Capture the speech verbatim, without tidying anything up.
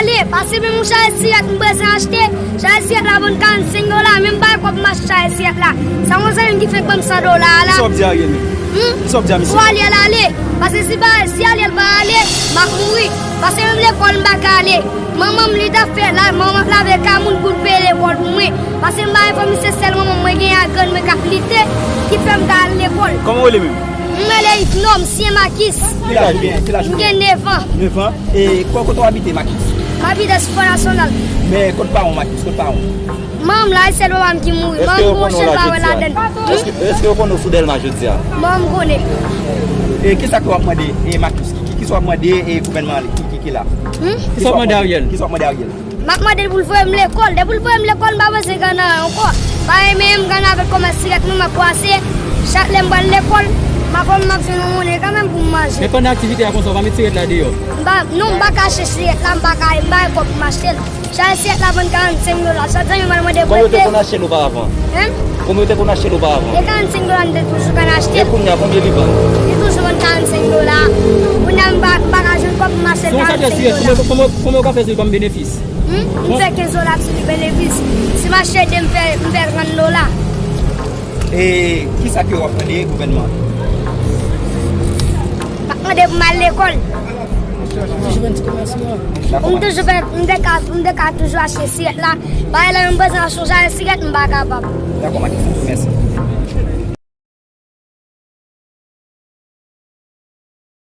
Ale, pase men yon chaje sirèt m bezwen achte. Chaje sirèt la vann karannsenk dola, men m pa gen kòb m achte chaje sirèt la. Sa yon zanmi m ki fenk ban m san dola a la. Kisa w ap di Ariel menm? Hmm? Kisa w ap di a misye? Fò Ariel ale. Pase si pa, si Ariel pa ale, m ap mouri. Pase menm lekòl m pa ka ale. Manman m li t ap fè la, manman m ap lave kay moun pou l peye lekòl pou mwen. Pase m pa gen fanmi, se sèl manman m mwen genyen ak grann mwen k ap lite, ki fè m ka al lekòl. Kòman w rele menm? M rele Yvno, m siyen Makis. Ki laj ou gen? Ki laj ou gen? M gen nèf an. Nèf an? E kò-, kote w abite, Makis? M abite sou Fò Nasyonal. Men kote paran w, Makis? Kote paran w? Manman m la, e sèl papa m ki mouri. Manman m gon chen pa wè ladann. Èske, èske yo konnen w sou Dèlma jodi a? Manman m konnen. E kisa ke w ap mande, e Makis? Ki, ki, kisa w ap mande, e gouvènman an ki, ki, ki la? Hmm? Kisa w ap mande Ariel? Kisa w ap mande Ariel? M ap mande l pou l voye m lekòl. Depi l voye m lekòl, m pa bezwen kanari ankò. Pa renmen m kanari avèk kòmès sirèt mwen, m ap kwase. Chak lè m pral lekòl, m ap, m ap jwenn yon monnen kanmenm pou m manje. Men pandan aktivite a konsa, w pa met sirèt la deyò? M pa, non, m pa ka achte sirèt la, m pa ka, m pa gen kòb pou m achte l. Chaje sirèt la vann karannsenk dola. Chak zanmi m al mande pou l. Konbyen w te konn achte l oparavan? Hein? Konbyen w te konn achte l oparavan? E karannsenk dola m te toujou konn achte l. E kounye a, konbyen li vann? Li toujou vann karannsenk dola. Kounye a m pa, m pa ka jwenn kòb pou m achte l karannsenk dola. Si yon sachè sirèt, konbyen, konbyen, konbyen w ka fè sou li kòm benefis? Hmm? M fè kenz dola sou li benefis. Si m achte de, m fè, m fè trant dola. E kisa ke w ap mande gouvènman an? M ap mande pou m al lekòl. Toujou fè yon ti komèsman. Pou m toujou fè, m te ka, m te ka toujou achte sirèt la. Bagay la, m bezwen achte yon sachè sirèt, m pa kapab. Dakò, Makis, mèsi.